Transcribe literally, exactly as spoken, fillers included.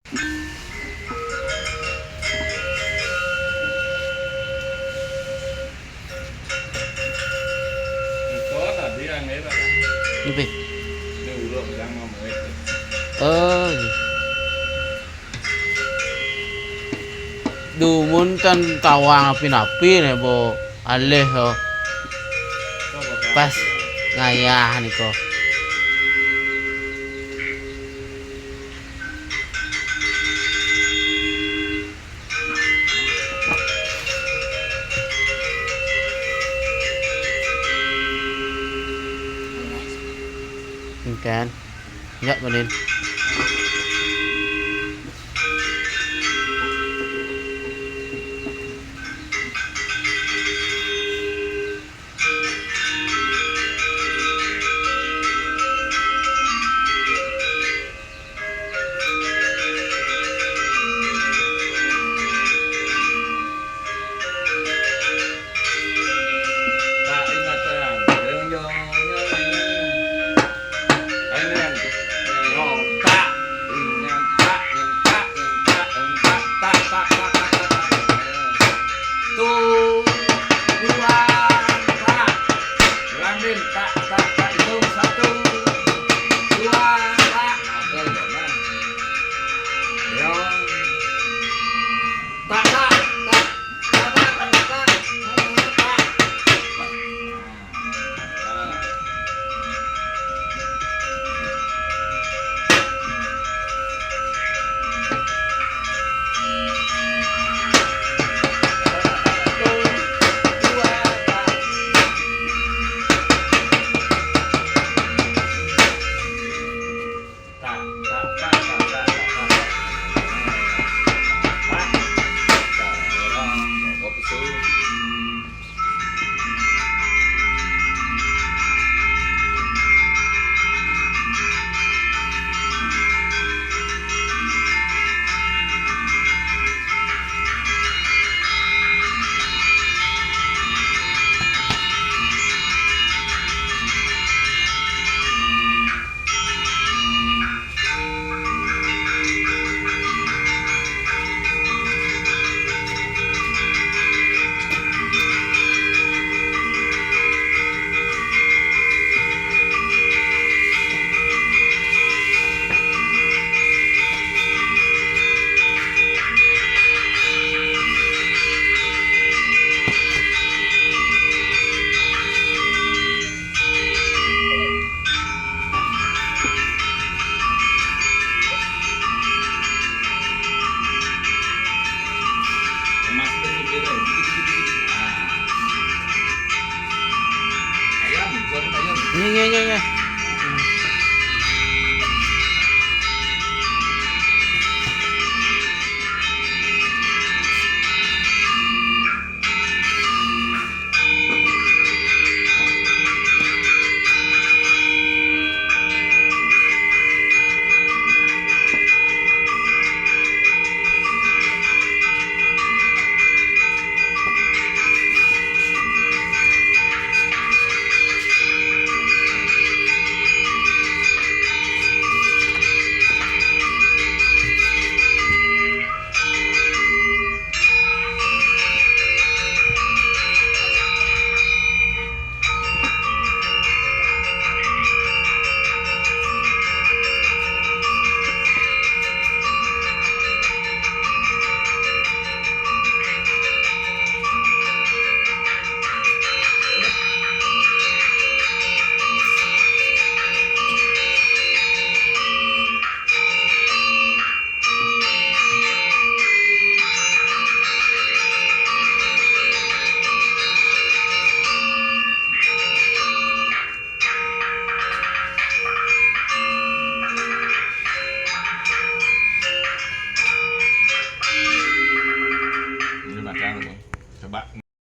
Engko tadi aneh, Pak. Ngepe? Ini urut bilang ngomong itu. Oh, iya. Dumun kan tawang api-napi ne, Bo. Alih, oh. Pas ngayah niko. Kan? Ya, benin. Satu, dua, tak. Landin, tak, tak, tak. Hitung. Satu, dua, tak. Nah, betul, betul. Nah. Ya. Tak, tak, tak. Tak, tak, tak, tak. Tak. Ayam, goreng ayam. Iya, iya, iya, iya.